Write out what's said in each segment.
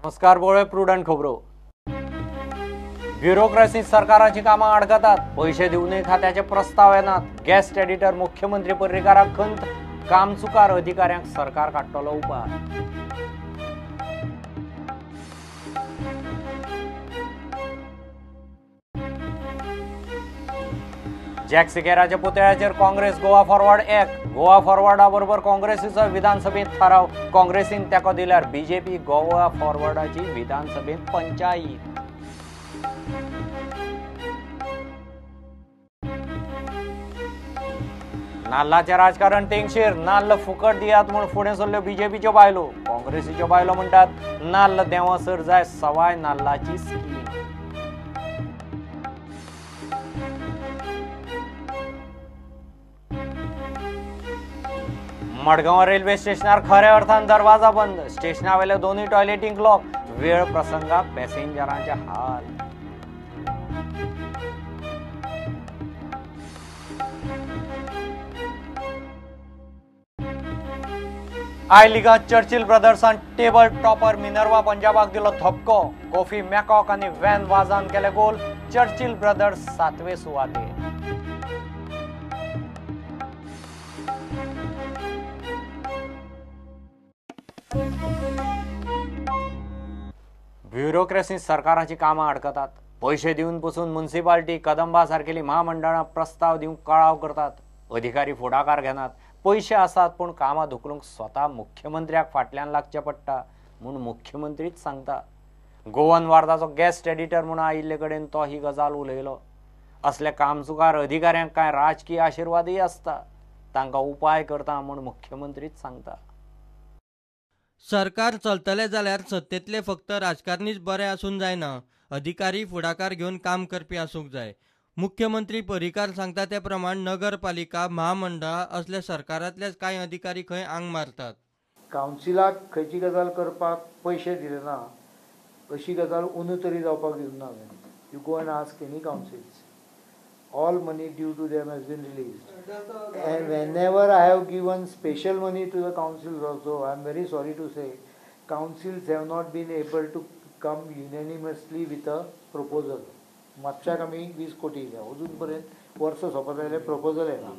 नमस्कार बोळे प्रुडंट खबरो. ब्युरोक्रेसी सरकाराची कामां आडकतात, पयशे दिवनूय खात्याचे प्रस्ताव येनात. गेस्ट एडिटर मुख्यमंत्री पर्रीकाराक खंत, कामचुकार अधिकाऱ्यांक सरकार काडटलो उपाय. जॅक सिकेराच्या पुतळ्याचेर काँग्रेस गोवा फॉरवर्ड एक. गोवा फॉरवर्डा बरोबर काँग्रेसीचो विधानसभेंत थाराव. काँग्रेसीन तेंको दिल्यार बीजेपी गोवा फॉरवर्डाची विधानसभेंत पंचायत. नाल्लाचें राजकारण तेंगशेर, नाल्ल फुकट दियात म्हूण फुडें सरल्यो बीजेपीच्यो बायलो. काँग्रेसीच्यो बायलो म्हणटात नाल्ल देंवसर जाय सवाय नाल्लाची स्कीम. मडगांव रेल्वे स्टेशनार खऱ्या अर्थान दरवाजा बंद. स्टेशनावेले दोनूय टॉयलेटींक लॉक. वेळ प्रसंगाक पॅसेंजरांचे हाल. I लिगांत चर्चिल ब्रदर्सान टेबल टॉपर मिनर्वा पंजाबाक दिलो धपको. कोफी मॅकॉक आनी वॅन वाजान केले गोल. चर्चिल ब्रदर्स सातवे सुवातेर. ब्युरोक्रेसी सरकाराची कामां अडकतात. पयशे दिवन पसून मुन्सिपाल्टी कदंबा सारकेली म्हामंडळां प्रस्ताव दिवंक कळाव करतात. अधिकारी फुडाकार घेनात. पयशे आसात पूण कामां धुकलूंक स्वता मुख्यमंत्र्याक फाटल्यान लागचें पडटा म्हूण मुख्यमंत्रीच सांगता. गोवन वार्ताचो गेस्ट एडिटर म्हूण आयिल्ले कडेन तो ही गजाल उलयलो. असले कामचुकार अधिकाऱ्यांक कांय राजकीय आशिर्वादय आसता, तांकां उपाय करता म्हूण मुख्यमंत्रीच सांगता. सरकार चलतले जाल्यार सत्तेंतले फक्त राजकारणीच बरे आसून जायना, अधिकारी फुडाकार घेवन काम करपी आसूंक जाय. मुख्यमंत्री पर्रीकार सांगता ते प्रमाण नगरपालिका म्हामंडळां असल्या सरकारांतलेच कांय अधिकारी खंय आंग मारतात. कावन्सिलाक खंयची गजाल करपाक पयशे दिले ना अशी गजाल अंदू तरी जावपाक दिवंक ना. You go and ask any councils, all money due to them has been released. And whenever I have given special money to the councils also, I am very sorry to say, councils have not been able to come unanimously with a proposal. म्हापशाक आमी 20 कोटी दिल्या, अजून पर्यंत वर्स सोंपत आयलें proposal येना.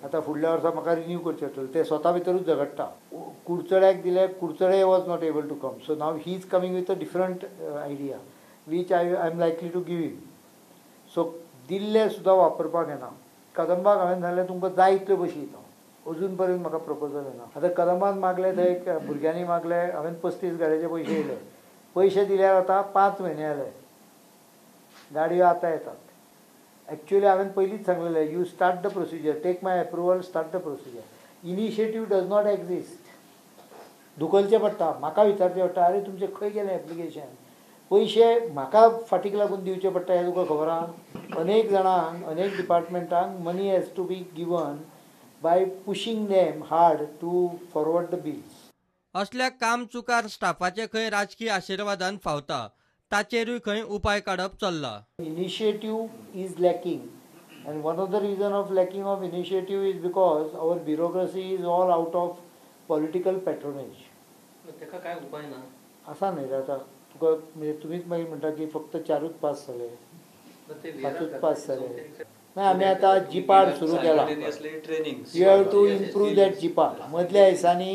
आतां फुडल्या वर्सा म्हाका रिन्यू करचें पडटलें. ते स्वता भितरूच झगडटा. कुडचड्याक दिले, Curchorem was not able to come. So now he is coming with a different idea which I am likely to give him. So दिल्ले सुद्दां वापरपाक येना. कदंबाक हांवें सांगलें तुमकां जाय इतल्यो बशी दिता, अजून पर्यंत म्हाका प्रपोजल येना. आतां कदंबान मागले थंय भुरग्यांनी मागले, हांवें 35 गाडयेचे पयशे दिले. पयशे दिल्यार आतां 5 म्हयने जाले, गाडयो आतां येतात. एक्चुअली हांवें पयलींच सांगलेलें, you start the procedure, take my approval, start the procedure. Initiative does not exist. धुकलचें पडटा, म्हाका विचारचें पडटा, आरे तुमचें खंय गेलें एप्लिकेशन? पयशे म्हाका फाटीक लागून दिवचे पडटा हें तुका खबर आहा. अनेक जाणांक, अनेक डिपार्टमेंटांक money has to be given by pushing them hard to forward the bills. असल्या कामचुकार स्टाफाचे खंय राजकीय आशिर्वादान फावता, ताचेरूय खंय उपाय काडप चल्ला. Initiative is lacking and one of the reason of lacking of initiative is because our bureaucracy is all out of political patronage. ताका काय उपाय ना आसा न्ही रे. आतां तुका म्हणजे तुमीच मागीर म्हणटा की फक्त 4ूच पास जाले, 5ूच पास जाले. ना, आमी आतां जिपार सुरू केला. You have to improve that जिपार. मदल्या दिसांनी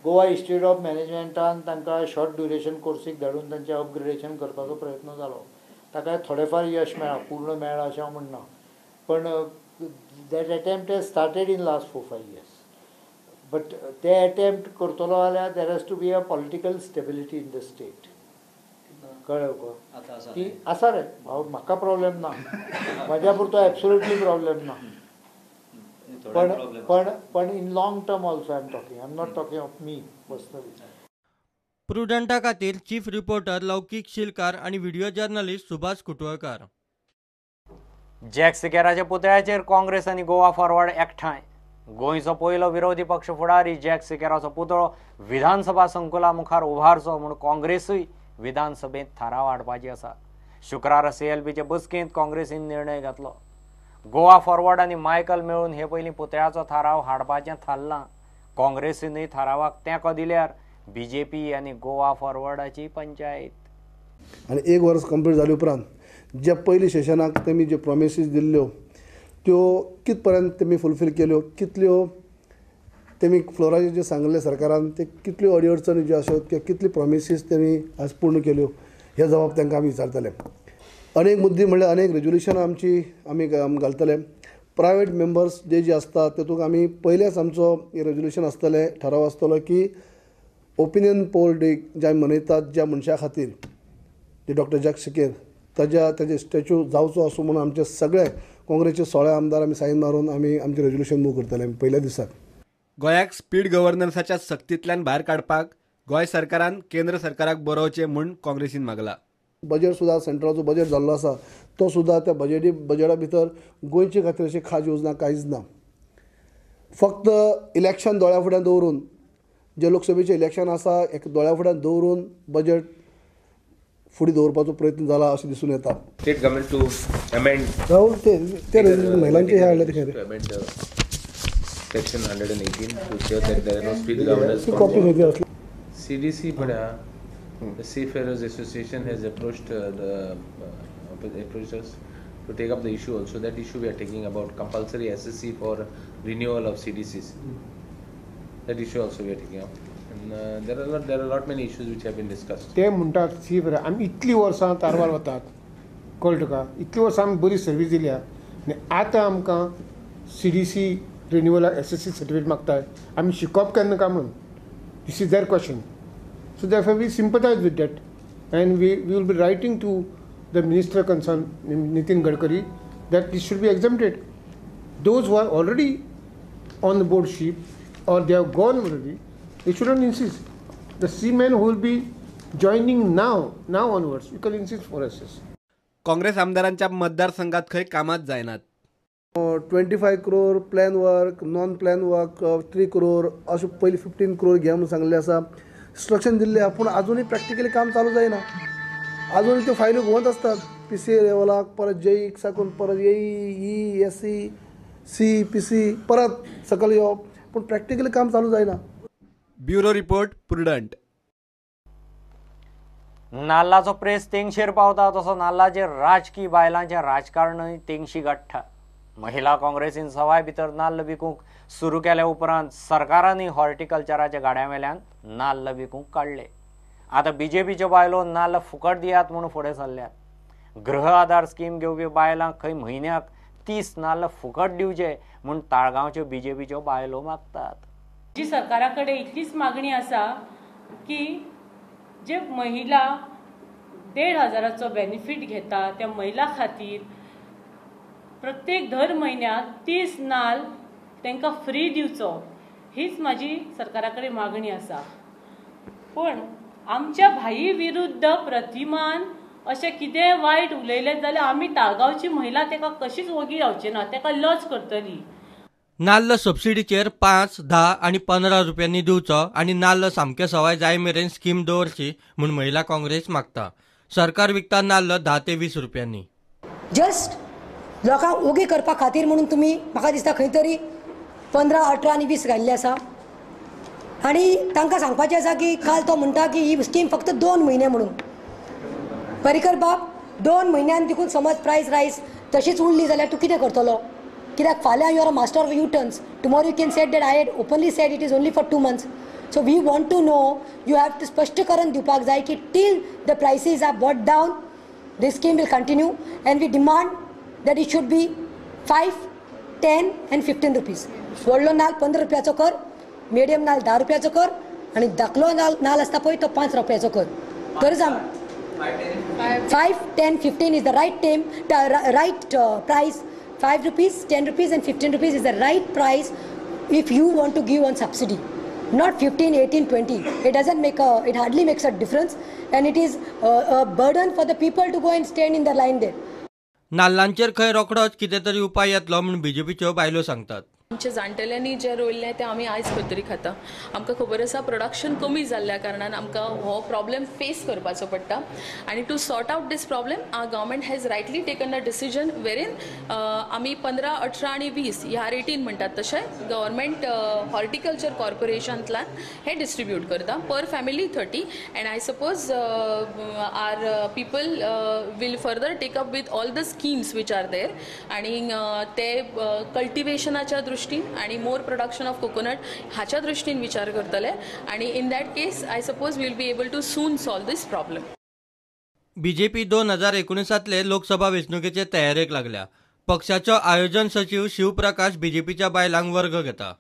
गोवा इन्स्टिट्यूट ऑफ मॅनेजमेंटान तांकां शॉर्ट ड्युरेशन कोर्सीक धाडून तांचें अपग्रेडेशन करपाचो प्रयत्न जालो. ताका थोडेफार यश मेळ्ळां, पूर्ण मेळ्ळां अशें हांव म्हणना, पण that attempt has started in last 4-5 years. But ते एटेम्प्ट करतलो जाल्यार there has to be a political stability in the state. कळ्ळें तुका? ती आसा रे भाव, म्हाका प्रॉब्लेम ना, म्हाज्या पुरतो एब्सोल्युटली प्रॉब्लेम ना. पण पण पण in long term also I am talking, I am not talking of me personally. प्रुडंटा खातीर चीफ रिपोर्टर लौकीक शिलकार आनी video journalist Subhash Kutwalkar. Jack सिकेराच्या पुतळ्याचेर Congress आनी गोवा फॉरवर्ड एकठांय. गोंयचो पयलो विरोधी पक्ष फुडारी जॅक सिकेराचो पुतळो विधानसभा संकुला मुखार उबारचो म्हूण काँग्रेसूय विधानसभेंत थाराव हाडपाची आसा. शुक्रारा सीएलपीचे बसकेंत काँग्रेसीन निर्णय घेतलो. गोवा फॉरवर्ड आनी मायकल मेळून हे पयलीं पुतळ्याचो थाराव हाडपाचें थारलां. काँग्रेसीनूय थारावाक तेंको दिल्यार बीजेपी आनी गोवा फॉरवर्डाची पंचायत. आनी एक वर्स कंप्लीट जाले उपरांत ज्या पयली सेशनाक तेमी ज्यो प्रोमिसीस दिल्ल्यो त्यो कित पर्यंत तेमी फुलफील केल्यो, कितल्यो तेमी फ्लोराचेर जे सांगले सरकारान ते कितल्यो अडी अडचणी ज्यो आसा त्यो कितली प्रोमिसीस तेमी आज पूर्ण केल्यो हे जबाब तांकां आमी विचारतले. अनेक मुद्दे म्हणल्यार अनेक रेजोल्युशनां आमची आमी घालतले. प्रायवेट मेंबर्स जे जे आसता तेतूंक आमी पयलेच आमचो रेजोल्युशन आसतलें, ठराव आसतलो की ओपिनियन पोल डे जे आमी मनयतात ज्या मनशा खातीर जे डॉक्टर जॅक सिकेर ताज्या ताजे स्टॅच्यू जावचो आसूं म्हणून आमचे सगळे काँग्रेसचे 16 आमदार आमी सायन मारून आमी आमचें रेजोल्युशन मूव करतले पयल्या दिसाक. गोंयाक स्पीड गव्हर्नन्साच्या सक्तींतल्यान भायर काडपाक गोंय सरकारान केंद्र सरकाराक बरोवचें म्हूण काँग्रेसीन मागला. बजेट सुद्दां सेंट्रलाचो बजेट जाल्लो आसा तो सुद्दां त्या बजेटा भितर गोंयचे खातीर अशी खास योजना कांयच ना. फक्त इलेक्शन दोळ्या फुड्यान दवरून जे लोकसभेचें इलेक्शन आसा एक दोळ्या फुड्यान दवरून बजेट फुडें दवरपाचो प्रयत्न जाला अशें दिसून येता. स्टेट गव्हर्नमेंट टू अमेंड राहुल ते महिलांचे हे हाडले ते section 118 to say that there are no speed governors. CDC पड्या the Seafarers Association has approached approached us to take up the issue also. That issue we are taking about compulsory SSC for renewal of CDCs. That issue also we are taking up. And there are lot many issues which have been discussed. ते म्हणटात seafarer आमी इतलीं वर्सां तारवार वतात, कळ्ळें तुका, इतलीं वर्सां आमी बरी सर्वीस दिल्या आनी आतां आमकां CDC रिन्युअलाक SSC certificate मागताय, आमी शिकप केन्ना काय म्हणून. This is their question. So therefore we sympathise with that and we will be writing to the minister concern Nitin Gadkari that this should be exempted. Those who are already on the board ship or they have gone already, they shouldn't insist. The seamen who will be joining now onwards, you can insist for us. Congress आमदारांच्या मतदारसंघात खंय कामात जायनात. 25 crore plan work, non plan work 3 crore अशें पयलीं 15 क्रोर घे म्हणून सांगलें आसा, इन्स्ट्रक्शन दिल्लें आसा, पूण आजुनूय प्रॅक्टिकली काम चालू जायना. आजुनूय त्यो फायल्यो घुंवत आसतात PCA लेवलाक, परत जेईक साकून परत AE, SC, C, PC परत सकयल येवप, पूण प्रॅक्टिकली काम चालू जायना. Bureau report, Prudent. नाल्लाचो प्रेस तेंगशेर पावता तसो नाल्लाचेर राजकी बायलांचें राजकारणूय तेंगशी गांठ्ठा. महिला काँग्रेसीन सवाय भितर नाल्ल विकूंक सुरू केल्या उपरांत सरकारांनी हॉर्टिकल्चराच्या गाड्यां वेल्यान नाल्ल विकूंक काडले. आतां बीजेपीच्यो बायलो नाल्ल फुकट दियात म्हूण फुडें सरल्यात. गृह आधार स्कीम घेवपी बायलांक खंय म्हयन्याक 30 नाल्ल फुकट दिवचे म्हूण ताळगांवच्यो बीजेपीच्यो बायलो मागतात. जी सरकारा कडेन इतलीच मागणी आसा की जे महिला 1,500 बेनिफीट घेता त्या महिला खातीर प्रत्येक दर म्हयन्याक 30 नाल्ल तांकां फ्री दिवचो, हीच म्हाजी सरकारा कडेन मागणी आसा. पूण आमच्या भाई विरुद्ध प्रतिमान अशें कितें वायट उलयलें जाल्यार आमी ताळगांवची महिला ताका कशीच ओगी रावची ना, ताका लज करतली. नाल्ल सबसिडीचेर 5, 10 आनी 15 रुपयांनी दिवचो आनी नाल्ल सामके सवाय जाय मेरेन स्कीम दवरची म्हूण महिला काँग्रेस मागता. सरकार विकता नाल्ल 10 ते 20 रुपयांनी. जस्ट लोकांक ओगी करपा खातीर म्हणून तुमी म्हाका दिसता खंय तरी 15, 18 आनी 20 घाल्ले आसा. आनी तांकां सांगपाचें आसा की काल तो म्हणटा की ही स्कीम फक्त 2 म्हयने म्हणून. पर्रीकर बाब 2 म्हयन्यान देखून समज प्रायस रायस तशीच उरली जाल्यार तूं कितें करतलो? कित्याक फाल्यां you are a master of U turns. Tomorrow you can said that I had openly said it is only for 2 months. So we want to know, you have to स्पश्टीकरण दिवपाक जाय की till the prices are brought down this scheme will continue and we demand that it should be 5, 10 and 15 rupees. व्हडलो नाल्ल 15 रुपयाचो कर, medium नाल्ल 10 रुपयाचो कर आनी धाकलो नाल्ल आसता पळय तो 5 रुपयाचो कर. तर जाम 5, 10, 15 is the right time, right price. 5 rupees, 10 rupees and 15 rupees is the right price if you want to give on subsidy. Not 15, 18, 20. It doesn't make a, it hardly makes a difference and it is a burden for the people to go and stand in the line there. नाल्लांचेर खंय रोखडोच कितें तरी उपाय येतलो म्हूण बीजेपीच्यो बायलो सांगतात. आमच्या जाणटेल्यांनी जें रोयल्लें तें आमी आयज खंय तरी खाता. आमकां खबर आसा प्रोडक्शन कमी जाल्ल्या कारणान आमकां हो प्रॉब्लेम फेस करपाचो पडटा आनी to sort out this problem our government has rightly taken a decision wherein आमी 15, 18 आनी 20 ह्या रेटीन म्हणटात तशें गव्हर्मेंट हॉर्टिकल्चर कॉर्पोरेशनांतल्यान हें डिस्ट्रिब्यूट करता per family 30 and I suppose our people will further take up with all the schemes which are there आनी ते कल्टिवेशनाच्या दृष्टीन आणि मोर प्रोडक्शन ऑफ कोकोनट हाच्या दृष्टीन विचार करतले आणि in that case I suppose will be able to soon solve this problem. BJP 2019 Lok Sabha वेंचणुकेचे तयारेक लागल्या. पक्षाचो आयोजन सचिव शिवप्रकाश बीजेपीच्या बायलांक वर्ग घेता.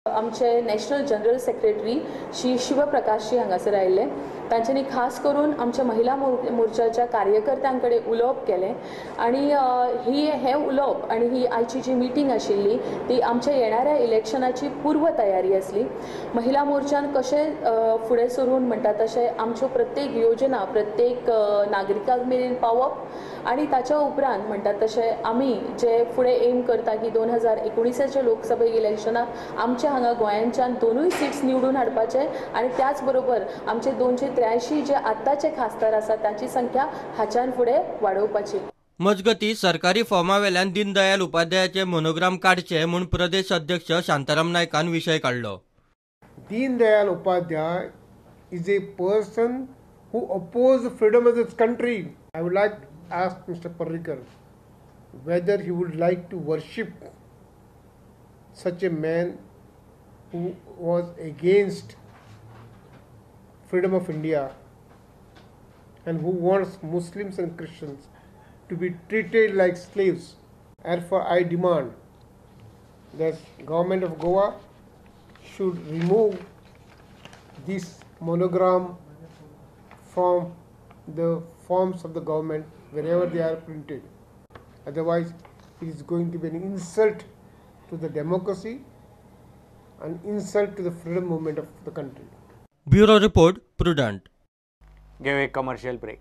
आमचे national general secretary Shri Shivprakashji हांगासर आयिल्ले. तांच्यांनी खास करून आमच्या महिला मोर्चाच्या कार्यकर्त्यां कडेन उलोवप केलें आनी ही हें उलोवप आनी ही आयची जी मिटींग आशिल्ली ती आमच्या येणाऱ्या इलेक्शनाची पूर्व तयारी आसली. महिला मोर्चान कशें फुडें सरून म्हणटा तशें आमच्यो प्रत्येक योजना प्रत्येक नागरिकां मेरेन पावप आनी ताच्या उपरांत म्हणटा तशें आमी जे फुडें एम करता की 2019 लोकसभा इलेक्शनाक आमच्या हांगा गोंयांच्यान 2 सीट्स निवडून हाडपाचे आनी त्याच बरोबर आमचे 283 जे आत्ताचे खासदार आसात तांची संख्या हाच्यान फुडें वाडोवपाची. मजगती सरकारी फॉर्मा वेल्यान दीनदयाल उपाध्यायाचे मोनोग्राम काडचे म्हूण प्रदेश अध्यक्ष शांताराम नायकान विशय काडलो. Deendayal Upadhyay is a person who oppose freedom of this country. I would like to ask Mr. Parrikar whether he would like to worship such a man who was against freedom of India and who wants Muslims and Christians to be treated like slaves. Therefore, I demand that government of Goa should remove this monogram from the forms of the government wherever they are printed. Otherwise, it is going to be an insult to the democracy and insult to the freedom movement of the country. Bureau report, Prudent. घेऊ एक commercial break.